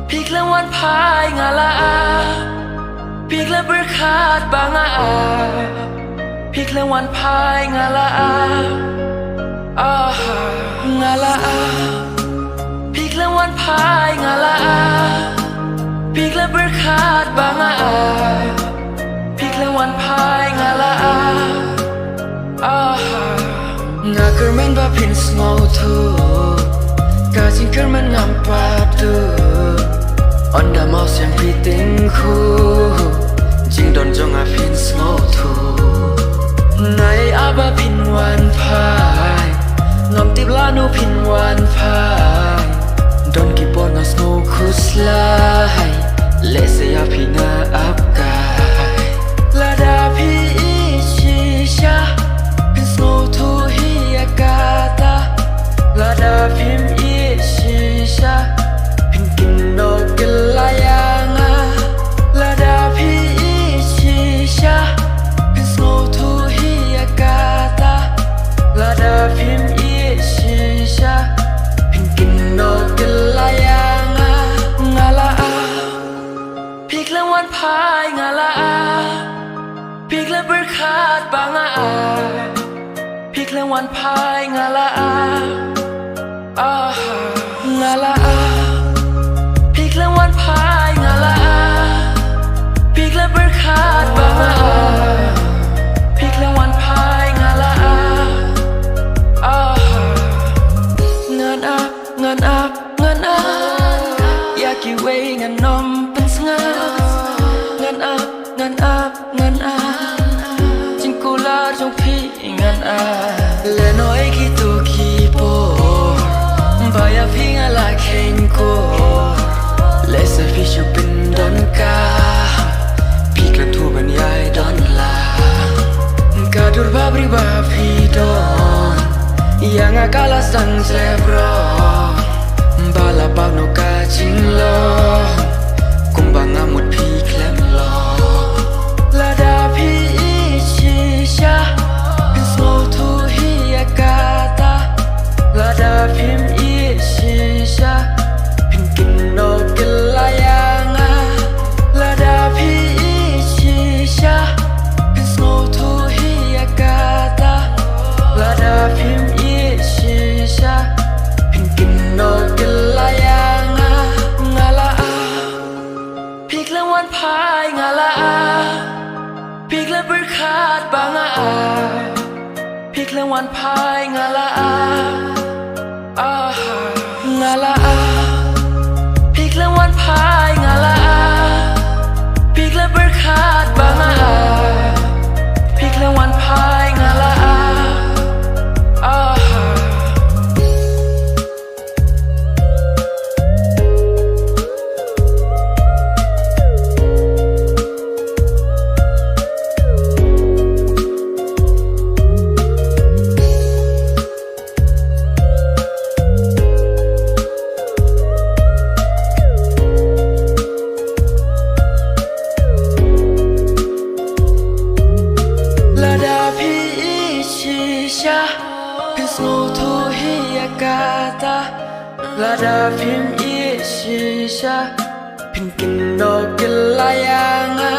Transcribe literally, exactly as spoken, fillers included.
Phi khlem wan phai nga la ah. Phi khlem pyrkhat ba nga ah. Phi khlem wan phai nga la ah. Ah, nga la ah. Phi khlem wan phai nga la ah. Phi khlem pyrkhat ba nga ah. Phi khlem wan phai nga la ah. Ah, nga kyrmen ba phin sngewthuh. Ka jingkyrmen ngam pat duh. Ynda maw sngewthuh phi tyngkhuh. Jingdon jong nga phin sngewthuh. Nga ïai ah ba phin wan phai. Ngam tip lano phin wan phai. Don ki por nga sngew khuslai. Lehse ïa phi nga ap kai. Lada phi ïeit shisha, phin sngewthuh hi ïa kata. Lada phim ïeit shisha, phin kynnoh kylla ïa nga. Lada phi ïeit shisha, phin sngewthuh hi ïa kata. Lada phim ïeit shisha, phin kynnoh kylla ïa nga. Nga la ah. Phi khlem wan phai nga la ah. Phi khlem pyrkhat ba nga ah. Phi khlem wan phai nga la ah. Ah, nga la ah. Phi khlem wan phai nga la ah. Phi khlem pyrkhat ba nga ah. Phi khlem wan phai nga la ah. Ah, ngan ap, ngan ap, ngan ap. Ïa kiwei ngan ym pynsngew. Ngan ap, ngan ap, ngan ap. Jingkular jong phi ngan ap. Lehnoh ïa kito ki por ba ïa phi nga la kheiñ kor. Lehse phi shu pyndonkam. Phi khlem thuh ban ïai don lang. Ka dur ba briew ba phi don, ïa nga ka la sdang jleh bro. Ba la pang noh ka jinglong. Kumba nga mut phi khlem long. Lada phi ïeit shisha, phin sngewthuh hi ïa kata. Lada phim ïeit shisha, phin kynnoh kylla ïa nga. Lada phi ïeit shisha, phin sngewthuh hi ïa kata. Lada phim ïeit shisha, phin kynnoh kylla ïa nga. Nga la ah. Phi khlem wan phai nga la ah. Phi khlem pyrkhat ba nga ah. Phi khlem wan phai nga la ah. Ah, nga la ah. Phi khlem wan phai nga la ah. Phi khlem pyrkhat ba nga ah. Phi khlem wan phai nga la ah. Ah. Lada phi ïeit shisha, phin sngewthuh hi ïa kata. Lada phim ïeit shisha, phin kynnoh kylla ïa nga.